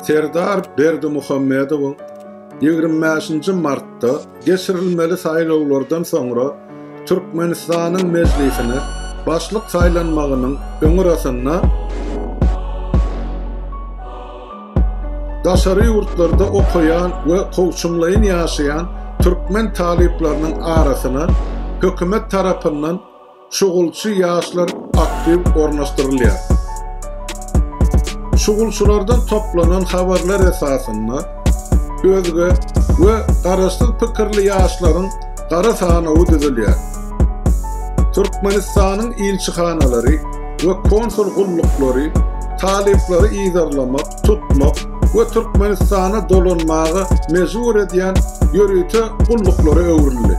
Serdar Berdimuhamedowyň 25-nji martda geçirilmeli saýlawlardan soňra Türkmenistanyň Mejlisine başlyk saýlanmagynyň öňürasynda daşary ýurtlarda okaýan we kowçumlaýyn ýaşaýan türkmen talyplarynyň arasyna hökümet tarapyndan şugulçy ýaşlar aktiw ornaşdyrylýar. Şugulçylardan toplanan habarlar esasynda özge we garaşsyz pikirli ýaşlaryň gara sanawy düzülýär. Türkmenistanyň ilçihanalary we konsul gulluklary talyplary yzarlamak, tutmak we Türkmenistana dolanmaga mejbur edýän ýörite gulluklara öwrüldi.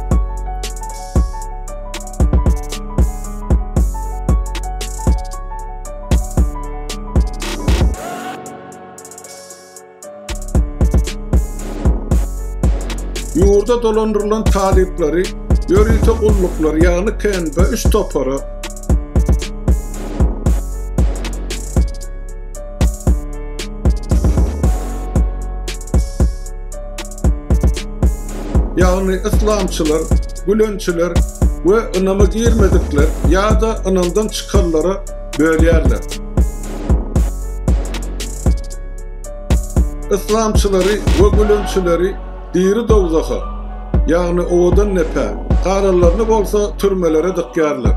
Ýurda dolandyrylan talyplary ýörite gulluklar, ýagny KNB üç topara, Ýagny yslamçylar, gülençiler we ynama girmedikler ýa-da ynamdan çykanlara bölýärler. Yslamçylary we gülençileri diri dowzaha, ýagny owadan depä, galanlaryny bolsa türmelere dykýarlar.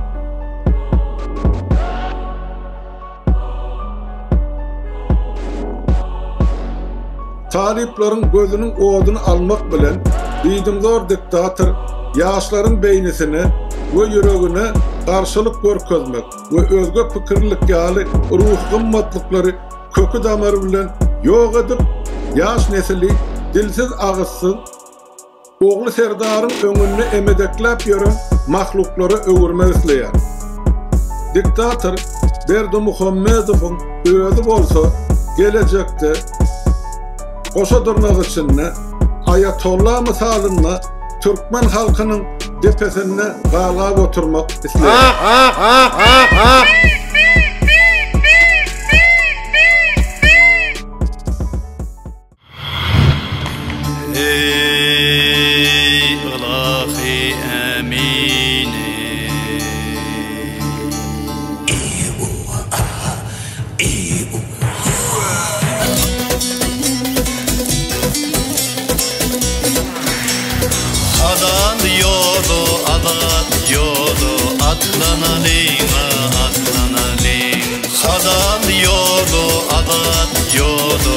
Talyplaryň gözüniň oduny almak bilen, diýdimzor diktator ýaşlaryň beýnisine we ýüregine garşylyk görkezmek we özge pikirlilik ýaly ruhy gymmatlyklary köki-damary bilen ýok edip, ýaş nesili dilsiz-agyzsyz, Ogly Serdaryň öňünde emedekläp ýören mahluklara öwürmek isleýär. Diktator Berdimuhamedowyň özi bolsa gelejekde goşa dyrnak içinde Aýatolla mysalynda türkmen halkynyň depesinde galgap oturmak isleýär. Eý ylahy ämini. Halal ýola azat ýola atlanalyň-a atlanalyň. Halal ýola azat ýola.